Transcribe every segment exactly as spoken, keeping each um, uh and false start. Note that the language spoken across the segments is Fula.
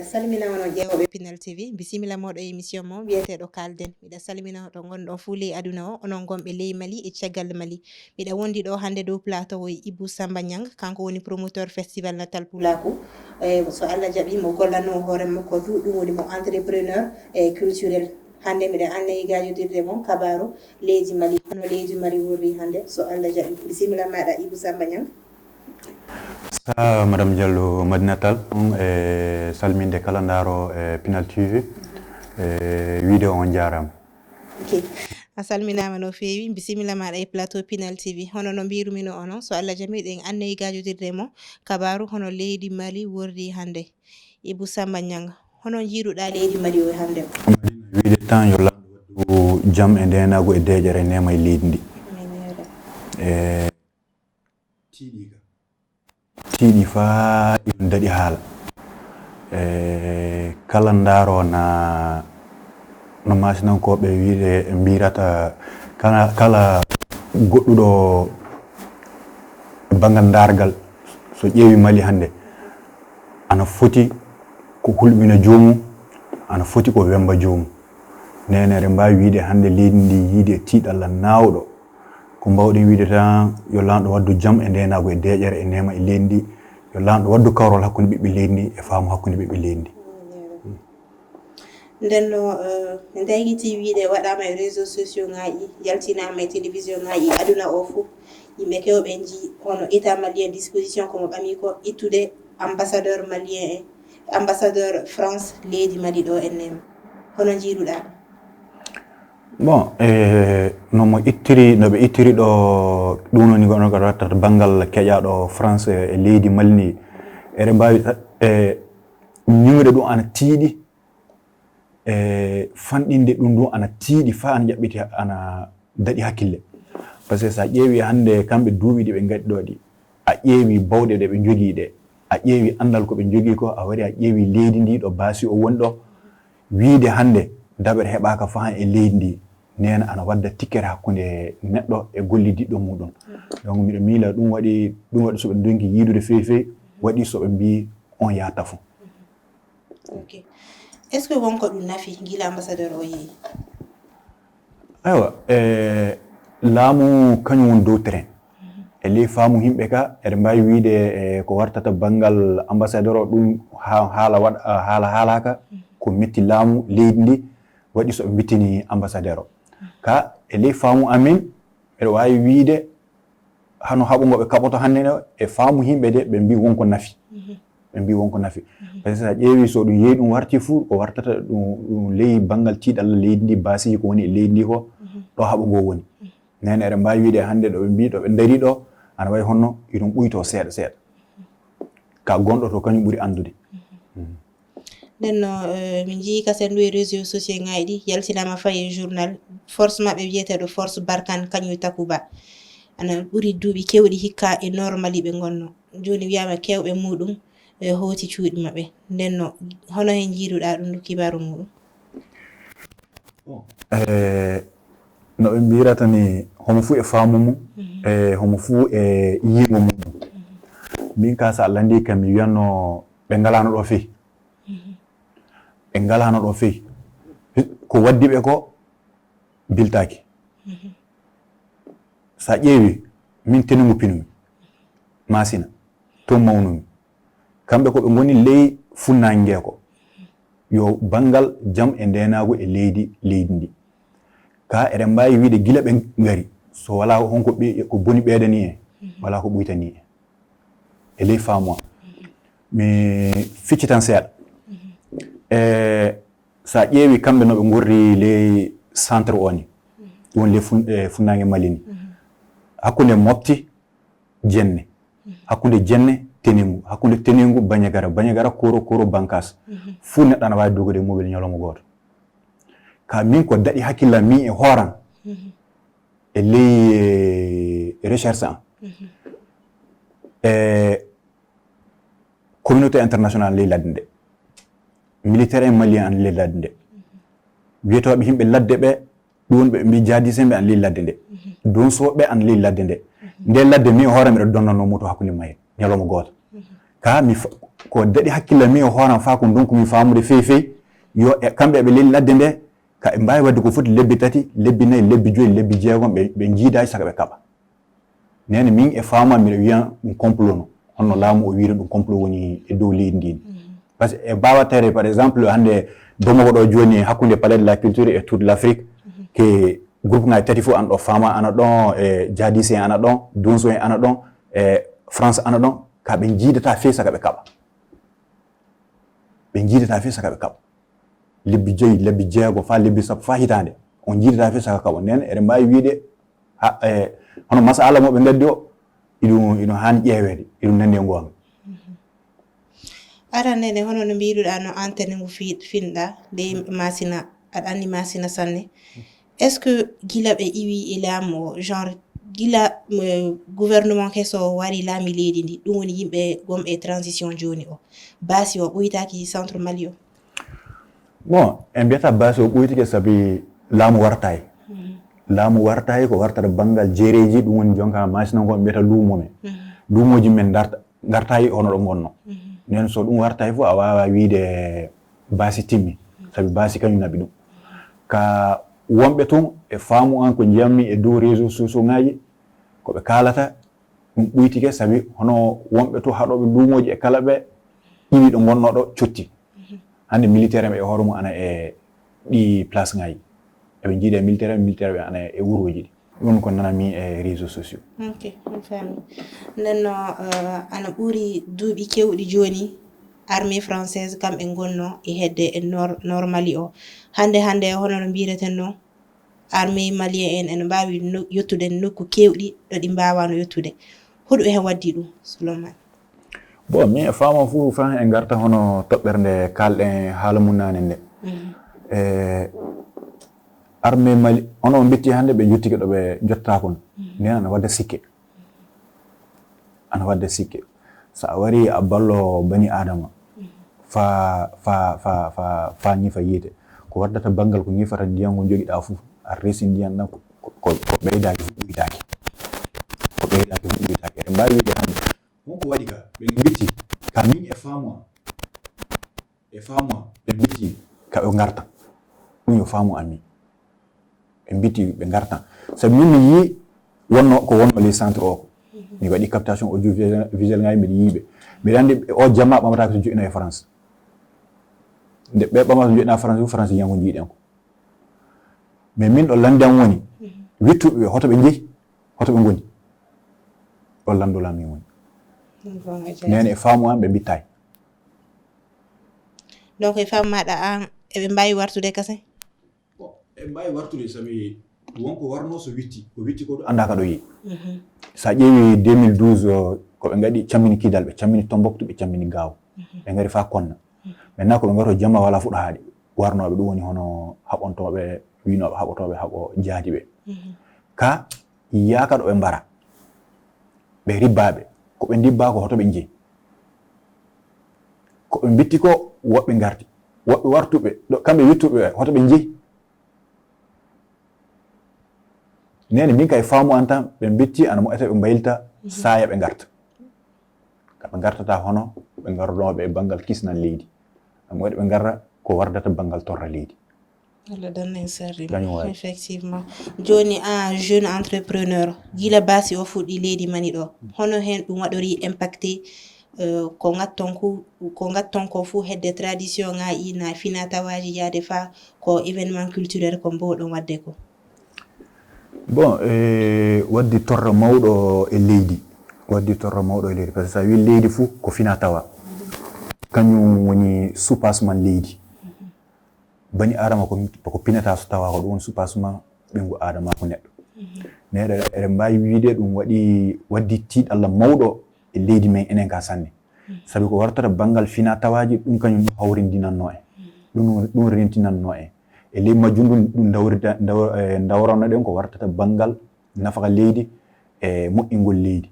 Salminaama no ƴeewooɓe Pinal T V, bisimilla mooɗo e émission mo wiyeteeɗo Kaalden. Miɗa salmina to ngonɗon fuu ley aduna o, onon gonɓe ley Mali e caggal Mali. Miɗa wondi ɗo hannde dow plateau o e Ibou Samba Niang, kanko woni promoteur festival Natal Pulaaku. E, so Allah jaɓi, mo gollanoo hoore makko du, ɗum woni mo entrepreneur e culturel. Hannde miɗa annayi gaajodirde mo kabaaru leydi Mali, hono leydi Mali wurri hannde, so Allah jaɓi. Bisimilla maaɗa Ibou Samba Niang. Sa Madame Diallo Madina Tall, on e salminde kala ndaaro e Pinal T V, e wiide on jaaraama. Ok. A salminaama no feewi, bisimilla maaɗa e plateau Pinal T V. Hono no mbiirumi no onon, so Allah jaɓi ɗen annayi gaajodirde mo kabaaru hono leydi Mali wurri hannde. Ibou Samba Niang, hono njiiruɗaa leydi Mali o hannde o? Wiide tan yo laamɗo waddu jam e ndeenaagu e deeƴere neema e leydi ndi. E tiiɗi ka. Tiiɗi faa iɗum daɗi haala. E kala ndaaro na no maasinankooɓe wiide mbirata kala, kala goɗɗuɗo banngal ndaargal so ƴeewi Mali hannde ana foti ko hulɓina joomum, ana foti ko wemba joomum. Ndeen eɗen mbaawi wiide hannde leydi ndi yiidi e tiiɗalla naawɗo. Ko mbaawɗen wiide tan yo laamɗo waddu jam e ndeenaagu e deeƴere e neema e leydi ndi. Yo laamɗo waddu kawral hakkunde ɓiɓɓe leydi ndi e faamu hakkunde ɓiɓɓe leydi ndi. Nden no, eh, en daygiti wiide waɗaama e réseaux sociaux ŋaaji, yaltinaama e télévision ŋaaji, aduna o fuu. Yimɓe kewɓe njii hono État malien disposition ko mo ɓami ko ittude ambassadeur malien e ambassadeur France leydi Mali ɗo en neema. Hono njiiruɗaa ɗum? Bon, e no mo ittiri, no ɓe ittiri ɗo, ɗum woni ko wattata banngal keƴaaɗo France e leydi Mali ndi. Eɗen mbaawi e ñiŋude ɗum ana tiiɗi, e fanɗinde ɗum ɗum ana tiiɗi faa ana ƴaɓɓiti, ana daɗi hakkille. Parce que so a ƴeewi hannde kamɓe duuɓi ɗi ɓe ngaɗi ɗo ɗi, a ƴeewi bawɗe ɗe ɓe njogii ɗe, a ƴeewi anndal ko ɓe njogii ko, a wari a ƴeewi leydi ndi ɗo baasi o woni ɗo, wiide hannde daɓere heɓaaka faa e leydi ndi, neena ana wadda tikkere hakkunde neɗɗo e gollidiɗɗo muɗum. Donc miɗo miila ɗum waɗi, ɗum waɗi so ɓe ndonki yiidude feewi feewi, waɗi so ɓe mbii on yaha tafo. Ok. Est-ce que wonko ɗum nafi gila ambassadeur o yehi? Aywa, e laamu kañum woni dow terrain. E ley faamu yimɓe ka, eɗen mbaawi wiide e ko wartata banngal ambassadeur o ɗum ha-, haala waɗ-, haala haalaaka, ko metti laamu leydi ndi waɗi so ɓe mbittini ambassadeur o. Ka e ley faamu amin, eɗo waawi wiide hano haɓo ngo ɓe kaɓoto hannde no e faamu yimɓe de ɓe mbii wonko nafi. Ɓe mbii wonko nafi. Parce que so a ƴeewi so ɗum yehi ɗum warti fuu ko wartata ɗum, ɗum ley banngal tiiɗalla leydi ndi, baasiiji ko woni e leydi ndi ko ɗo haɓo ngo woni. Neene eɗen mbaawi wiide hannde ɗo ɓe mbii ɗo ɓe ndarii ɗo ana wayi honno iɗum ɓuytoo seeɗa seeɗa. Ka gonɗo to kañum ɓuri anndude. Nden no, eh, min njii ka sen ɗo e réseaux sociaux ŋaaji ɗi yaltinaama fay e journal, force maɓɓe wiyeteeɗo force Barkhane kañum e Takuba ana ɓuri duuɓi keewɗi hikka e Nord Mali ɓe ngonno. Jooni wiyaama keewɓe muɗum e hooti cuuɗi maɓɓe. Nden no hono hen njiiruɗaa ɗum ɗo kibaaru muɗum? E no ɓe mbirata ni, homo fuu e faamu mum, e homo fuu e yiingo mum. Min ka so a lanndii kam mi wiyanno ɓe ngalaano ɗo fey. Ɓe ngalaano ɗo fey. Ko waddi ɓe ko biltaaki. So a ƴeewi min Tenengu pinumi, Maasina, toon mawnumi. Kamɓe ko ɓe ngoni ley funnaange ngee ko yo banngal jam e ndeenaagu e leydi, leydi ndi. Ka eɗen mbaawi wiide gila ɓe ngari, so walaa honko ɓe, ko boni ɓeydanii en, walaa ko ɓuytanii en. E ley faamu am. Mi ficcitan seeɗa. E so a ƴeewi kamɓe no ɓe ngorri ley centre o ni, ɗum woni ley fun-, e funnaange Mali ni. Hakkunde Mopti, Jenne. Hakkunde Jenne, Tenengu. Hakkunde Tenengu, Bañagara. Bañagara, Koro, Koro, Bankas. Fuu neɗɗo ana waawi dogude e mobile ñalawma gooto. Ka min ko daɗi hakkillam min e hooram. E ley, e recherche am. E communauté internationale ley ladde nde. Militaire en malien an ley ladde nde. Wiyetooɓe yimɓe ladde ɓe, ɗum woni ɓe mbi jihadiste ɓe an ley ladde nde. Donso ɓe an ley ladde nde. Nde ladde min e hoore miɗo donnanoo moto hakkunde mayre ñalawma gooto. Ka mi fa-, ko daɗi hakkille mi e hooram faa ko ndonku mi faamude fewi fewi, yo e kamɓe eɓe leli ladde nde, ka ɓe mbaawi waɗde ko foti lebbi tati, lebbi nayi, lebbi joyi, lebbi jeegom, ɓe, ɓe njiidaaki saka ɓe kaɓa. Neene min e faamu am mbiɗa wiya ɗum complot no, honno laamu o wiiri ɗum complot woni e dow leydi ndi. Par ce que e baawa tere, par exemple, hannde Bamako ɗo jooni hakkunde Palais de la Culture et toute l'Afrique, ke groupe ngaji tati fof ana ɗo, Fama ana ɗon, e Jadis en ana ɗon, Dunso en ana ɗon, e France ana ɗon, ka ɓe njiidata fewi saka ɓe kaɓa. Ɓe njiidata fewi saka ɓe kaɓa. Lebbi joyi, lebbi jeego, faa lebbi sappo, faa hitaande. On njiidata fewi saka kaɓa. Nden eɗen mbaawi wiide, ha, e, hono masala mo ɓe ngaddi o, iɗum, iɗum haani ƴeeweede, iɗum nandi e ngoonga. Aran nene, hono no mbiɗuɗa no antenne ngu fi-, finɗa, ley Masina, aɗa anndi Masina sanne. Est-ce que gila ɓe iwi e laamu o, genre, gila, eh, gouvernement keso o wari laami leydi ndi, ɗum woni yimɓe gom e transition jooni o, baasi o ɓuytaaki centre Mali o? Bon, en mbiyata baasi o ɓuytike sabi laamu wartaay. Laamu wartaay ko wartata banngal jereeji, ɗum woni jonka Masina ngo mbiyata luumo men. Luumooji men darta, ngartaay hono ɗo ngonno. Nden so ɗum wartaay fof, a waawa wiide baasi timmi, sabi baasi kañum naɓi ɗum. Ka wonɓe toon, e faamu an ko njiyammi e dow réseaux sociaux ngaji, ko ɓe kaalata, ɗum ɓuytike, sabi hono wonɓe to haɗooɓe luumooji e kala ɓe iwi ɗo ngonnoo ɗo cotti. Hannde militaire en ɓe e hoore mum ana e ɗi place ngaji. Eɓe njiida e militaire en, militaire ɓe ana e wuroji ɗi. Ɗum ko nanami e réseaux sociaux. Ok, mi faami. Nden no, eh, ana ɓuri duuɓi kewɗi jooni, armée française kamɓe ngonno e hedde e nor-, nord Mali o. Hannde, hannde, hono no mbireten no, armée malien en ene mbaawi no-, yettude nokku keewɗi ɗo ɗi mbaawano yettude. Huɗo hen waddi ɗum, Souleymane? Bon, min e faama fof, faa en ngarta hono toɓɓere nde kaalɗen haala mum naane nde. E armée Mali, hono on mbetti hannde ɓe jottike ɗo ɓe jottata kon. Nden ana wadda sikke. Ana wadda sikke. So a wari a ballo bani Adama, fa, fa, fa, fa, fa ñifa yiite. Ko waddata banngal ko ñifata ndiyan ngon jogiɗa fof, a resi ndiyan ɗan ko, ko, ko, ko ɓeydaaki fof ɓuytaaki. Ko ɓeydaaki fof ɓuytaaki. Eɗen mbaawi wiide hannde, won ko waɗi ka, ɓe mbitti, ka min e faamu am. E faamu am, ɓe mbitti ka ɓe ngarta. Ɗum yo faamu am min. Ɓe mbitti ɓe ngarta. Sabi min mi yii wonno ko wonno les centre o ko. Mi waɗi captation audiovisuel ngaji, mbiɗa yii ɓe. Mbiɗa anndi o jamma ɓamata ko so joɗɗina e France. Nde ɓe ɓamata so joɗɗina France, fof France yiyan ko njiiɗen ko. Mais min ɗo lanndam woni, wittuɓe ɓe, hoto ɓe njehi, hoto ɓe ngoni. Ɗo lanndo lam min woni. Nene e faamu am ɓe mbittaay. Donc e faamu maɗa an, eɓe mbaawi wartude kasen? Bon, eɓe mbaawi wartude sabi won ko warno so witti, ko witti ko ɗo annda ka ɗo yehi. So a ƴeewi deux mille douze, o, ko ɓe ngaɗi cammini Kidal, ɓe cammini Tombouctou, ɓe cammini Gao. Ɓe ngari faa Konna. Maintenant ko ɓe ngarto jamma wala fuɗo haaɗi. Warnooɓe ɗum woni hono haɓontooɓe, wiinooɓe haɓotooɓe haɓo jaadi ɓe. Ka yaaka ɗo ɓe mbara. Ɓe ribbaaɓe. Ko ɓe ndibbaa ko hoto ɓe njehi. Ko ɓe mbitti ko woɓɓe ngarti. Woɓɓe wartuɓe, ɗo kamɓe wittuɓe ɓe, hoto ɓe njehi. Nene min kay faamu an tan, ɓe mbitti ana moƴƴata ɓe mbaylita saaya ɓe ngarta. Ka ɓe ngartata hono ɓe ngarnooɓe e banngal kisnal leydi. Ana moƴƴata ɓe ngarra ko wardata banngal torra leydi. Allah danna en sarri. Kañum waay. Effectivement. Jooni, an jeune entrepreneur, gila baasi o fuɗɗi leydi Mali ɗo, hono hen ɗum waɗori impacté, eh, ko ngatton ku-, ko ngatton ko fuu hedde tradition ngaji na fina tawaaji yaade faa ko événement culturel ko mbowɗon waɗde ko? Bon, e waddi torra mawɗo e leydi. Waddi torra mawɗo e leydi. Par ce que so a wii leydi fuu ko fina tawa. Kañum woni soupassement leydi. Bani Adama ko, ko pinata so tawa ko ɗum woni soupassement ɓinngu Adama ko neɗɗo. Neɗɗo eɗen mbaawi wiide ɗum waɗi, waddi tiiɗalla mawɗo e leydi men enen ka sanne. Sabi ko wartata banngal fina tawaaji, ɗum kañum ɗum hawrindinannoo en. Ɗum, ɗum rentinannoo en. E ley majjum ɗum, ɗum ndawrita, ndaw-, eh, ndawrano ɗen ko wartata banngal nafaka leydi e moƴƴingol leydi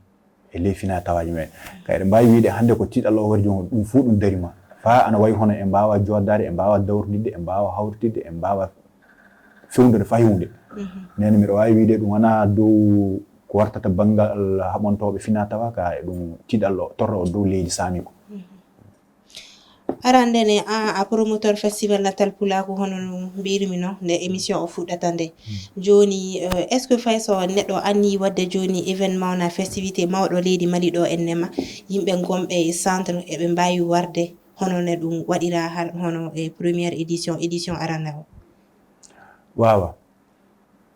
e ley fina tawaaji men. Ka eɗen mbaawi wiide hannde ko tiiɗalla o wari joom ɗum fof ɗum darima. Faa ana wayi hono en mbaawa jooɗdaade, en mbaawa dawrudidde, en mbaawa hawritidde, en mbaawa fewndude faa huunde. Nene mbiɗa waawi wiide ɗum wonaa dow ko wartata banngal haɓontooɓe fina tawa ka e ɗum tiiɗalla o torra o dow leydi saami ko. Arande ne, a a promoteur festival natal pulaaku, hono no mbirumi no nde émission o fuɗɗata nde. Joni, euh, est ce que fay so neɗɗo anni wadde joni événement na festivité mawɗo leydi Mali ɗo ennema, yimɓe gonɓe e centre eɓe mbawi warde hono ne ɗum waɗira har hono e première édition, édition arana o? Wawa.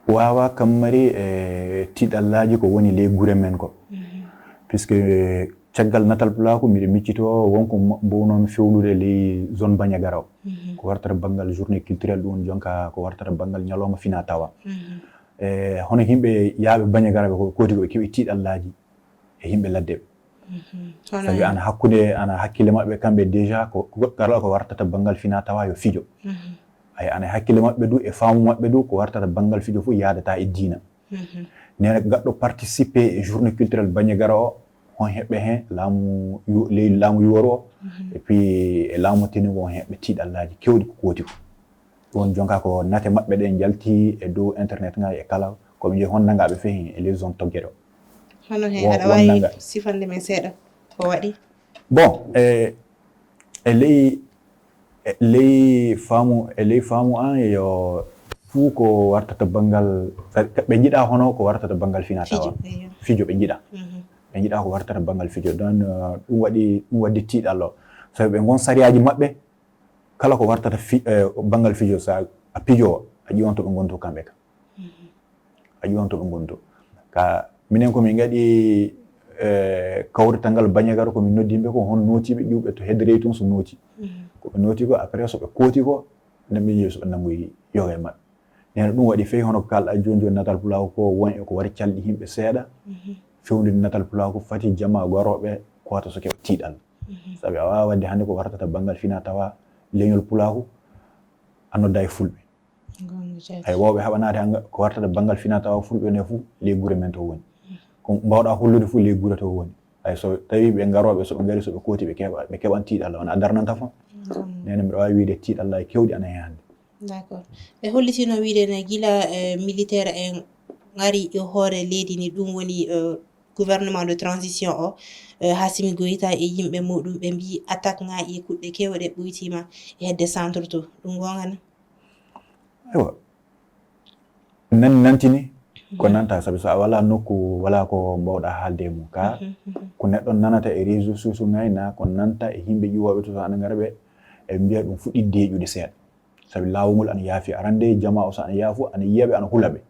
Wawa kammari e tiɗallaji ko woni ley gure men ko. Puisque caggal natal pulaaku miɗo miccito wonko mbownoomi fewlude ley zone Bagnagara o. Ko wartata banngal journée culturelle, ɗum woni jonka ko wartata banngal ñalawma fina tawa. E hono yimɓe yaaɓe Bagnagara ɓe ko kooti ko ɓe keɓi tiɗallaji e yimɓe ladde ɓe. Sabi ana hakkunde, ana hakkille maɓɓe kamɓe déjà ko kala ko wartata banngal fina tawa yo fijo. Ay ana hakkille maɓɓe du e faamu maɓɓe du ko wartata banngal fijo fof yaadata e diina. Nene gaɗɗo participer e journée culturelle Bagnagara o, hon heɓɓe hen laamu ley laamu yuworu o, et puis e laamu tenigu on heɓɓe tiɗallaji kewɗi ko kooti ko. Ɗum woni jonka ko nate maɓɓe ɗe njalti e dow internet ngal e kala ko ɓe jeeyi hon nagaɓe fehi e ley zone Toggere o. Hono hen aɗa wawi sifande men seeɗa ko waɗi? Bon, e e ley e ley faamu e ley faamu an yo fuu ko wartata banngal ɓe njiɗa hono ko wartata banngal fina tawa fijo ɓe njiɗa. Ɓe njiɗa ko wartata banngal fijo, donc ɗum waɗi ɗum waddi tiɗallo sabi ɓe ngon sariyaji maɓɓe. Kala ko wartata fi, eh, banngal fijo, so a, a pijowo, a ƴiwan to ɓe ngontu kamɓe ka. A ƴiwan to ɓe ngontu. Ka minen ko min ngaɗi, eh, kawrital ngal Bagnagara ko min noddi yimɓe ko hon nootiiɓe ƴuwɓe to Hedrey tun so nooti. Ko ɓe nooti ko après so ɓe kooti ko, nden ɓe ƴeewi so ɓe nanngoyi yoga e maɓɓe. Nena ɗum waɗi fey hono ko kalɗa jooni jooni natal pulaaku ko won e ko wari calɗi yimɓe seeɗa. Fewndinde natal pulaaku fati jama garooɓe koota so keɓa tiiɗal. Sabi a waawaa waɗde hannde ko wartata banngal fina tawa leñol pulaaku a nodda e fulɓe. Hay wowɓe haɓanaade hannga ko wartata banngal fina tawa fulɓe ne fof ley gure men to woni. Ko mbawɗa hollude fof ley gure to woni. Hay so tawi ɓe garooɓe so ɓe ngari so ɓe kooti ɓe keɓa ɓe keɓan tiiɗalla on a darnanta fof. Nene mbiɗa waawi wiide tiiɗalla e kewɗi ana heen hannde. D'accord. Ɓe hollitino wiide ne gila eh, militaire en ngari e hoore leydi ni ɗum woni eh, gouvernement de transition o eh, Hasimi Goïta e yimɓe muɗum ɓe mbi attaque ngaji e kuɗɗe kewɗe ɓuytima e hedde centre to ɗum gongana? Aywa. Nan nantini ko nanta sabi so a wala nokku wala ko mbawɗa haalde e mum ka ko neɗɗo nanata e réseau sociaux ngay na ko nanta e yimɓe ƴiwooɓe to so ana ngara ɓe e mbiya ɗum fuɗɗi deeƴude seeɗa. Sabi laawol ngol ana yaafi arande jama o so ana yaafu ana yiya ɓe ana hula ɓe.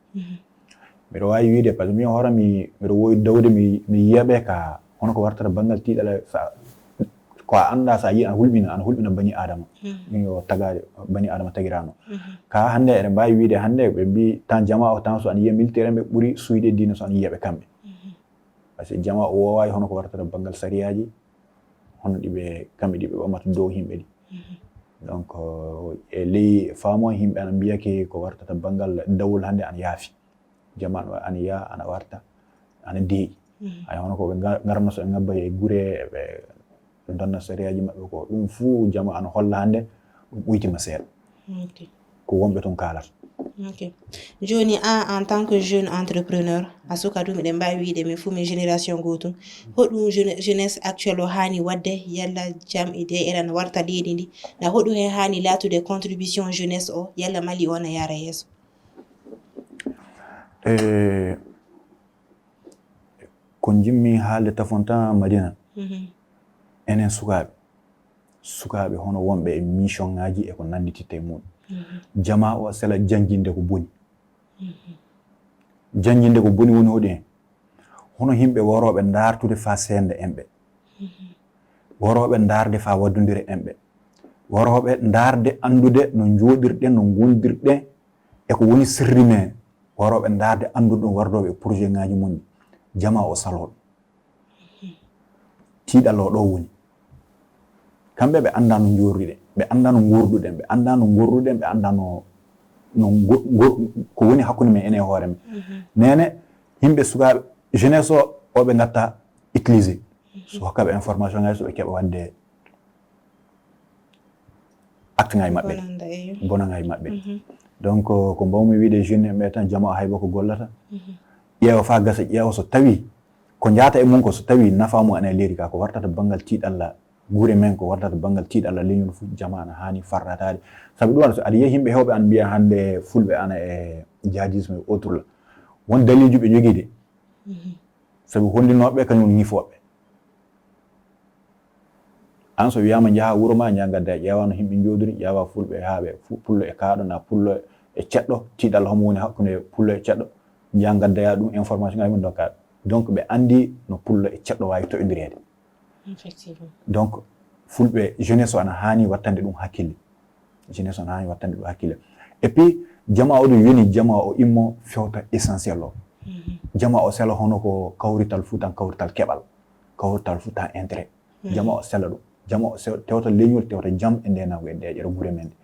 Mbiɗa waawi wiide par ce que min hoore mi mbiɗa wowi dawde mi mi yiya ɓe ka hono ko wartata banngal tiiɗala sa ko a annda sa yi ana hulɓina ana hulɓina bani adama. Ɗum yo tagaade bani adama tagirano ka hannde eɗen mbaawi wiide hannde ɓe mbi tan jama o tan so ana yiya militaire en ɓe ɓuri suyde diina so ana yiya ɓe kamɓe. Par ce que jama o wowawi hono ko wartata banngal sariyaaji hono ɗiɓe kamɓe ɗiɓe ɓamata dow yimɓe ɗi. Donc e ley faamu o yimɓe ana mbiyake ko wartata banngal dawol hannde ana yaafi. Jama ana yiya ana warta ana deeƴi. Hay hono ko ɓe ngarno so ɓe ngabba e gure ɓe donna sariyaaji maɓɓe ko ɗum fuu jama ana holla hannde ɗum ɓuytima seeɗa. Ko wonɓe toon kaalata. Jooni an en tant que jeune entrepreneur a suka ɗum eɗen mbaawi wiide min fuu min génération gootum. Hoɗum jeunesse actuelle o haani waɗde yalla jam e deeƴere ana warta leydi ndi na hoɗum heen haani laatude contribution jeunesse o yalla Mali o na yaara yeeso? E ko njimmi haalde tafon tan Madina enen sukaaɓe sukaaɓe hono wonɓe e mission ngaji e ko nanndititta e muɗum jama o sela jannginde ko boni. Jannginde ko boni woni hoɗi hen hono yimɓe warooɓe ndaartude faa seenda enɓe warooɓe ndaarde faa waddondira enɓe warooɓe ndaarde anndude no njooɗirɗen no ngondirɗen e ko woni sirri men warooɓe ndaarde anndude ɗum wardooɓe e projet ngaji mum jama o saloo ɗum. Tiiɗallo ɗo woni kamɓe ɓe annda no njorruɗen ɓe annda no ngorduɗen ɓe annda no ngorruɗen ɓe annda no no ko woni hakkunde men enen hoore men nene yimɓe sukaaɓe jeunesse o oɓe ngatta utilisé so hokkaɓe information ngaji so ɓe keɓa wadde acte ngaji maɓɓe bonanga e maɓɓe donc ko mbawmi wiide jeune en ɓe tan jama o hayba ko gollata ƴeewa fa gasa ƴeewa so tawi ko jaata e mum ko so tawi nafa mum ana e leydi ka ko wartata banngal tiiɗalla gure men ko wartata banngal tiiɗalla leñol fof, jama ana haani farrataade. Sabu ɗum aɗa, aɗa yiya yimɓe heewɓe ana mbiya hannde fulɓe ana e jihadisme e autre la. Won daliilji ɓe jogii de. Sabu hollinooɓe ɓe kañum woni ñifooɓe. Aan so wiyaama njaha wuro ma, njaha ngadda, ƴeewa no yimɓe njoodori, ƴeewa fulɓe haa ɓe fu-, pullo e kaaɗo, na pullo e ceɗɗo, tiiɗalla homo woni hakkunde pullo e ceɗɗo, njaha ngaddoya ɗum information ngaji mum ndokka. Donc ɓe anndi no pullo e ceɗɗo waawi toƴondireede. Effectivement. Donc fulɓe, jeunesse o ana haani wattande ɗum hakkille. Jeunesse o ana haani wattande ɗum hakkille. Et puis jama o ɗum yoni jama o immo fewta essentiel o. Jama o sela hono ko kawrital futan, kawrital keɓal, kawrital futan intérêt. Jama o sela ɗum. Jama o se-, tewta leñol, tewta jam e ndenango e ndeƴere gure men ɗe.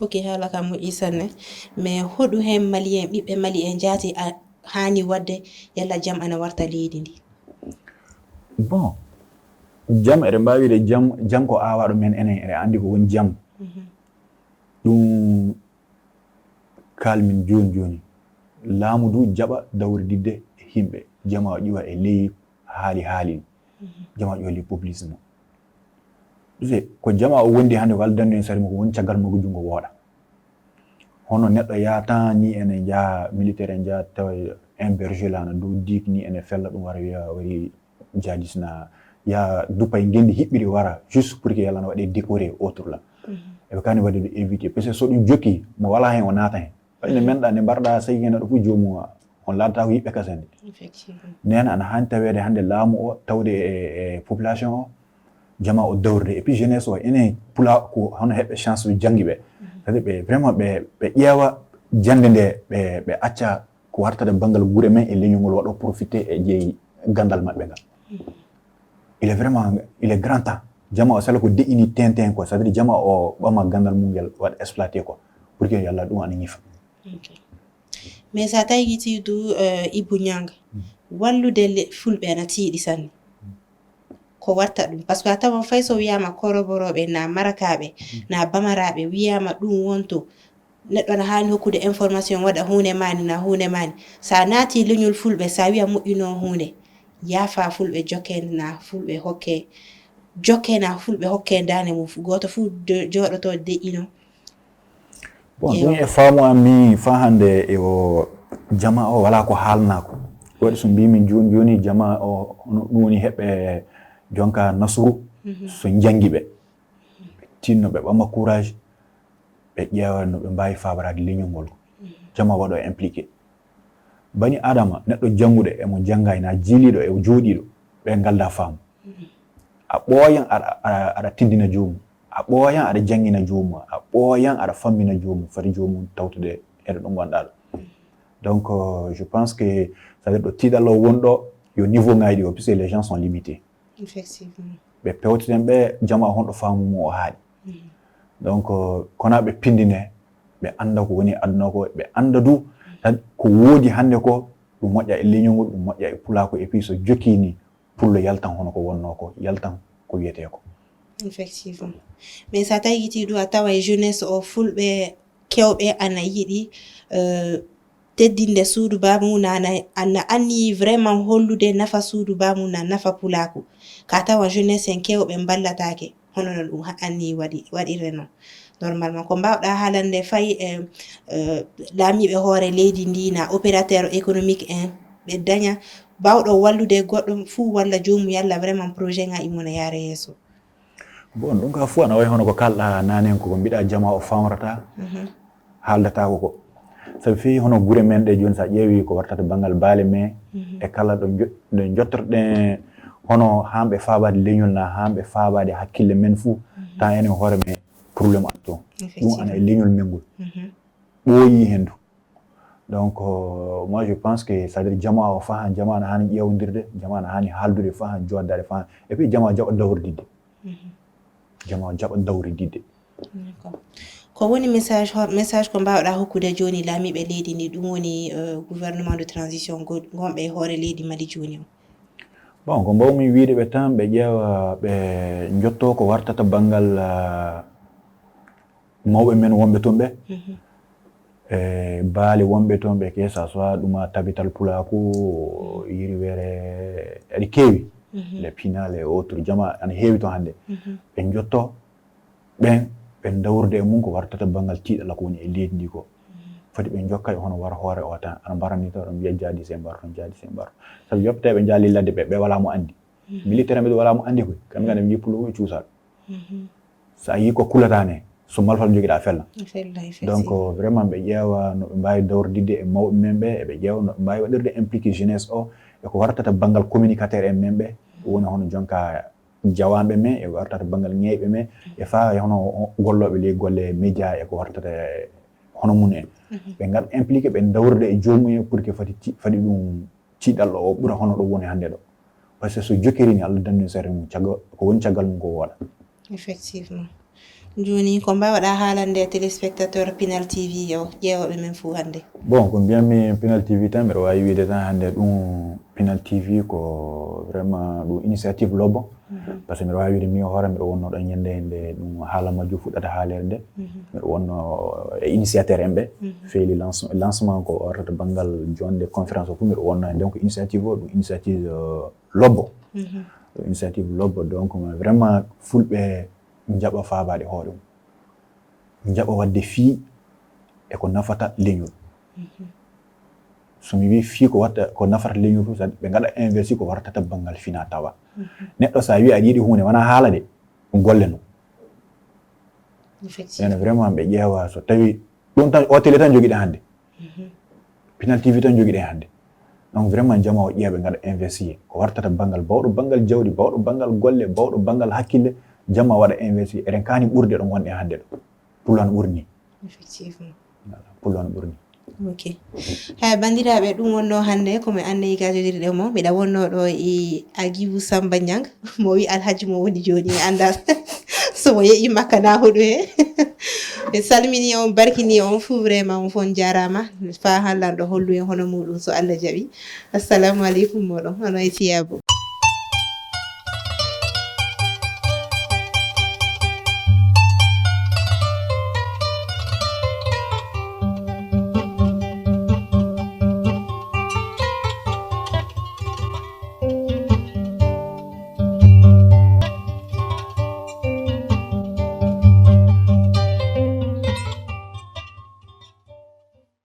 Ok, haala ka moƴƴi sanne. Mais hoɗu heen Malien, ɓiɓɓe Mali en jaati a haani waɗde yalla jam ana warta leydi ndi? Bon, jam eɗen mbaawi wiide jam, jam ko aawaaɗo men enen, eɗen anndi ko woni jam. Ɗum kaalmin jooni jooni. Laamu du jaɓa dawrididde e yimɓe. Jama o ƴiwa e ley haali haali. Jama o ƴiwa ley populisme. Ɗuse, ko jama o wondi hannde ko Alla dandu en sari mo ko woni caggal makko junngo wooɗa. Hono neɗɗo yaha tan ni ene njaha militaire en njaha tawa en berger lana dow digue ni ene fella ɗum wara wiya wari jihadiste na ya duppa e ngendi hiɓɓiri wara juste pour que yalla na waɗe décorer autre la. Eɓe kani waɗde ɗum éviter parce que so ɗum jokki mo wala hen o naata hen. Ɓayno men ɗa nde mbarɗa sagi hen ɗo fof joomum on laatata ko yiɓɓe kasen de. Effectivement. Nden ana hani taweede hannde laamu o tawde e, e population o jama o dawrude et puis jeunesse o ene pula ko hono heɓɓe chance o janngi ɓe. C'est-à-dire ɓe vraiment ɓe, ɓe ƴeewa jannde nde ɓe, ɓe acca ko wartata banngal gure men e leñol ngol waɗo profité e jeyi ganndal maɓɓe ngal. Il est vraiment, il est grand temps. Jama o sala ko deƴƴini tenten ko, c'est-à-dire jama o ɓama ganndal mum ngel waɗa exploité ko. Pour que yalla ɗum ana ñifa. Ok. Mais so a tawi yiti du, eh, Ibou Niang, wallude le-, fulɓe ana tiiɗi sanne. Ko watta ɗum. Parce que a tawan fay so wiyaama koroborooɓe, na marakaaɓe, na bamaraaɓe, wiyaama ɗum wonto. Neɗɗo ana haani hokkude information, waɗa huunde maani, na huunde maani. So a naati leñol fulɓe, so a wiya moƴƴinoo huunde, yaafa fulɓe, jokke na fulɓe hokke, jokke na fulɓe hokke daande mum. Gooto fof de-, jooɗoto deƴƴino. Bon, ɗum e faamu am mi faa hannde e o jama o wala ko haalnaa ko. Waɗi so mbiimi jooni jooni jama o hono ɗum woni heɓɓe jonka nasuru so njanngi ɓe. Ɓe tinno ɓe ɓama courage, ɓe ƴeewa no ɓe mbaawi faabaraade leñol ngol. Jama waɗo impliqué. Bani Adama, neɗɗo jannguɗo e mo janngaay na jiiliiɗo e jooɗiiɗo, ɓe ngalda faamu. A ɓooyan aɗa, aɗa, aɗa tindina joomum. A ɓooyan aɗa janngina joomum. A ɓooyan aɗa fammina joomum. Fati joomum tawtude heɗo ɗum wonɗa ɗo. Donc, euh, je pense que, c'est-à-dire ɗo tiiɗalla o woni ɗo, yo niveau ngaji ɗi o, puisque les gens sont limités. Effectivement. Ɓe pewteten ɓe jama honɗo faamu mum o haaɗi. Donc, euh, kona ɓe pindine, ɓe annda ko woni aduna ko, ɓe annda du, tan ko woodi hannde ko, ɗum moƴƴa e leñol ngol, ɗum moƴƴa e pulaaku, et puis so jokki ni, pullo yaltan hono ko wonno ko, yaltan ko wiyetee ko. Effectivement. Mais so a tawi yiti du a tawa e jeunesse o fulɓe kewɓe ana yiɗi, euh, teddinde suudu baabu mum, na, na, na anniyi vraiment hollude nafa suudu baabu mum, na nafa pulaaku. Ka tawa jeunesse en kewɓe mballataake, hono no ɗum ha-, anniyi waɗi, waɗirde noon. Normalement, ko mbaawɗa haalande fay, eh, eh, laamiiɓe hoore leydi ndi, na opérateur économique en, ɓe daña baawɗo wallude goɗɗo fuu walla joomum yalla vraiment projet ŋa immo no yaara yeeso. Bon, ɗum ka fof ana wayi hono ko kalɗa nanen ko, ko mbiɗa jama o famrata, haaldata ko ko. Sabu fii hono gure men ɗe jooni, so a ƴeewi ko wartata banngal baale men, e kala ɗo njo-, ɗo njottorɗen hono hamɓe faabaade leñol na hamɓe faabaade hakkille men fuu, tan enen hoore men problème an toon. Ɗum ana e leñol men ngol. Ɓooyi hen du. Donc, euh, moi, je pense que, c'est-à-dire, jama o fahan, jama ana hani ƴeewondirde, jama ana hani haaldude fahan, jooɗdaade fahan. Et puis, jama jaɓa dawrididde. Jama jaɓa dawrididde. D'accord. Ko woni message, ho-, message ko mbaawɗa hokkude jooni laamiiɓe leydi ndi, ɗum woni, euh, gouvernement de transition go-, gonɓe e hoore leydi Mali jooni o? Bon, ko mbawmi wiide ɓe tan, ɓe ƴeewa, ɓe njotto ko wartata banngal, euh, mawɓe men wonɓe toon ɓe, e baali wonɓe toon ɓe, que ça soit ɗuma tabital pulaaku, yiriweere, aɗi keewi. les pinal et autres, jama ana heewi to hannde. Ɓe njotto ɓen, ɓe dawrude e mum ko wartata banngal tiiɗalla ko woni e leydi ndi ko. Foti ɓe njokka e hono war hoore o tan, ana mbarani to ɗon mbiya jaadi se mbar ton, jaadi se mbar ton. Sabu yoppete ɓe njaali ladde ɓe, ɓe wala mo anndi. Militaire ɓe wala mo anndi koy, kamɓe ngannde ɓe njippulu e cuusal. So a yii ko kulata ne, so malfal jogiɗa a felna. Donc vraiment ɓe ƴeewa no ɓe mbawi dawrdidde e mawɓe men ɓe, eɓe ƴeewa no ɓe mbawi waɗirde impliqué jeunesse o e ko wartata banngal communicateur en men ɓe, woni hono jonka jawaɓe men e wartata banngal ñeeɓe men e fa e hono gollooɓe ley golle média e ko wartata hono mum en. Ɓe ngar impliqué ɓe dawrude e joomum en pour que fati ti- fati ɗum tiiɗalɗo o ɓura hono ɗo woni hannde ɗo. Parce que so jokkiri ni Allah dandu sare mum caggal ko woni caggal mum ko wooɗa. Effectivement. Jooni ko mbawɗa haalande téléspectateur Pinal T V o ƴeewoɓe men fuu hannde? Bon, ko mbiyammi Pinal T V tan mbiɗa waawi wiide tan hannde ɗum Pinal T V ko vraiment ɗum initiative lobbo. Parce que mbiɗa waawi wiide mi hoore mbiɗa wonno ɗon ñande nde ɗum haala majjum fuɗɗata haaleede nde. Mbiɗa wonno e initiateur en ɓe feeli lance- lancement ko wartata banngal jonde conférence o fof mbiɗa wonno heen. Donc initiative o ɗum initiative lobbo. Ɗum initiative lobbo, donc vraiment fulɓe njaɓa faabaade hoore mum, njaɓa waɗde fii e ko nafata leñol. So mi wii fii ko watta ko nafata leñol fof, ɓe ngaɗa investi ko wartata banngal fina tawa. Neɗɗo so a wii aɗa yiɗi huunde wona haala de, ɗum golle no. Ene vraiment ɓe ƴeewa so tawi ɗum tan o télé tan jogiɗen hannde. Pinal T V tan jogiɗen hannde. Donc vraiment jama o ƴeewa ɓe ngaɗa investi ko wartata banngal bawɗo banngal jawdi, bawɗo banngal golle, bawɗo banngal hakkille. Jama waɗa investi, eɗen kaani ɓurde ɗo ngonɗen hannde ɗo. Pullo no ɓurni. Effectivement. Pullo no ɓurni. Ok. Haya banndiraaɓe, ɗum wonno hannde ko mi annayi gajodirɗe mo. Miɗa wonno ɗo e Agibu Samba Ñang, mo wi alhaji mo woni jooni e anndal. So mo yeƴi makka na huɗu he. Mi salmini on, barkini on fuu, vraiment on fof on jaaraama. Fa hallanɗo hollu en hono muɗum so Allah jaɓi. Assalamu aleykum moɗon, hono e Siyaabu.